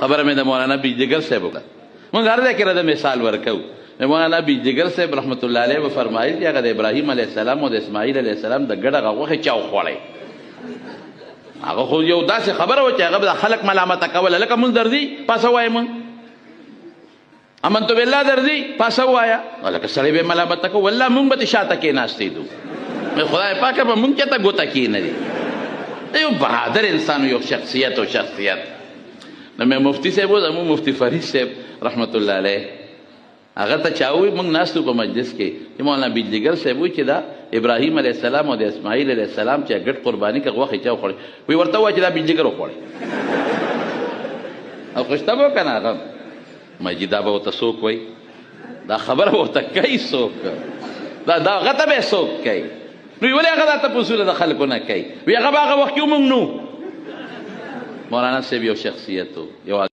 خبره مې د مولانا بجلیګر صاحب وکړه. موږ هر ځای کې د مثال ورکوو. مولانا بجلیګر صاحب رحمت الله علیه وفرمایل چې هغه د ابراهیم علیه السلام او د اسماعیل علیه السلام د ګډه غوښې چا وخوړی. هغه خو یو داسې خبره وه چې هغه به د خلک ملامته کوله، لکه مونږ درځي پاسه وایې، مونږ امنت بالله درځي پاسه وایه، لکه سړی به ملامته کوو، والله مونږ به شاته کېناستېدو، خدای پاکه به مونږ چېرته ګوته کېنوي. یو بهادر انسان، یو شخصیت او شخصیت. نو مې مفتي صاحب و، زموږ مفتي فرید صاحب رحمت الله علیه، هغه ته چا وویل، موږ ناست وو په مجلس کې چې مولانا بجلیګر صاحب وویل چې دا ابراهیم علیه السلام او د اسماعیل علیه السلام چې ګډ قرباني که غوښې چا وخوړې، وایي ورته ووایه چې دا بجلیګر وخوړې. او خو شته به که نه هغه مجید، دا به ورته څوک وایي؟ دا خبره به ورته کوي څوک؟ دا هغه ته به څوک کوي؟ نو ولې هغه دا تپوسونه د خلکو نه کوي؟ وایي هغه به هغه وخت کې موږ نو. مولانا صاحب یو شخصیت و، یو